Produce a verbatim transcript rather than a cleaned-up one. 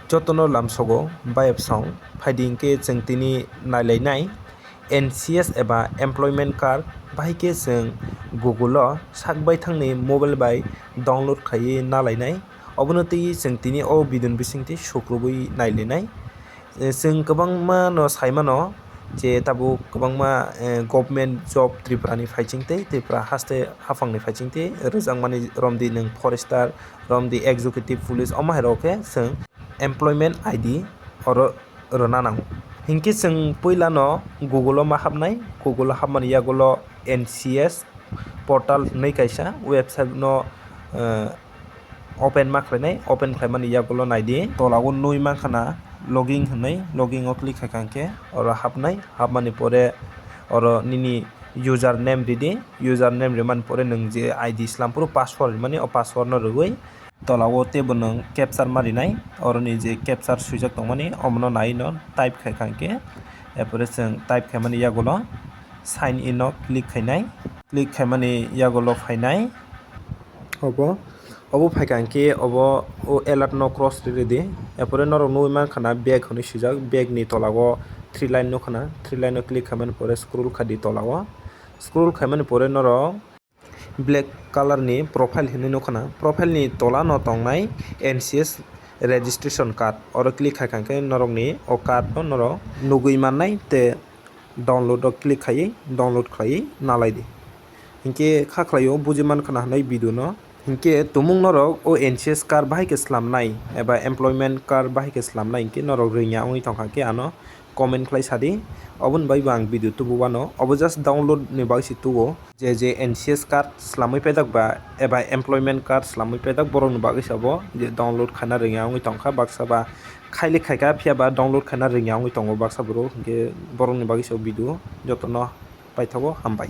Jotono lamsogo bayapsong phaidi hinkhe chwng tini nailainai N C S eba employment card, bahai khe chwng Google o sak baithangni mobile bai download khaiwi nalainai. Obono twi chwng tini o video ni bisingtwi sukrubwi nailainai. Eh, chwng kwbangma no saimano je tabuk kwbangma, eh, government job Tripura ni phaiching tei Tripura haste haphang ni phaiching tei rwjakmani romdi nwng forester, romdi executive police, omo hai rok khe chwng employment I D oro rwna nango. Hinkhe chwng puila no Google o ma hapnai, Google o hapmani yagulo N C S portal hinwi kaisa website no, eh, open ma khlainai, open khlaimani yagulo naidi. Tola o nui mankha na login hinwi, login o click khaikha hinkhe oro hapnai, hapmani pore oro nini user name ridi, user name rimani pore nwng je I D swlam phuru password rimani, o password no rwui tola o teibo nwng captcha ma rinai, oroni je captcha swijak tongmani omono nai no type khaikha hinkhe, erpore chwng type khaimani yagulo sign in no click khainai, click khaimani yagulo phainai. Obo, obo phaikha hinkhe obo o alert no cross rw rwdi. Erpore norok nugwi mankha na back hinwi swijak, back ni tola o three line nukha na, three line o click khaimani pore scroll kha di tola o. Scroll khaimani pore norok black color ni profile hinwi nukha na, profile ni tola no tongnai N C S registration card, oro click khaikha hinkhe norok ni o card no norok nugwi mannai tei download o click khaiwi download khlaiwi nalai di. Hinkhe kha khlai o buji mankha na hinwi video no. Hinkhe tumung norok o N C S card bahai khe swlamnai eba employment card bahai khe swlamnai hinkhe norok rwngya wngwi tongkha khe ano comment khlai sadi. Oboni bai bo ang video tubu wano, obo just download ni bagwi se tubu. Je je N C S card swlamwi paidak ba eba employment card swlamwi paidak borok ni bagwi se obo je download khaina rwngya wngwi tongkha, baksa ba khaile khaikha phiya ba download khaina rwngya wngwi tongo baksa borok, hinkhe borok ni bagwi se o video jotono paithago, hambai.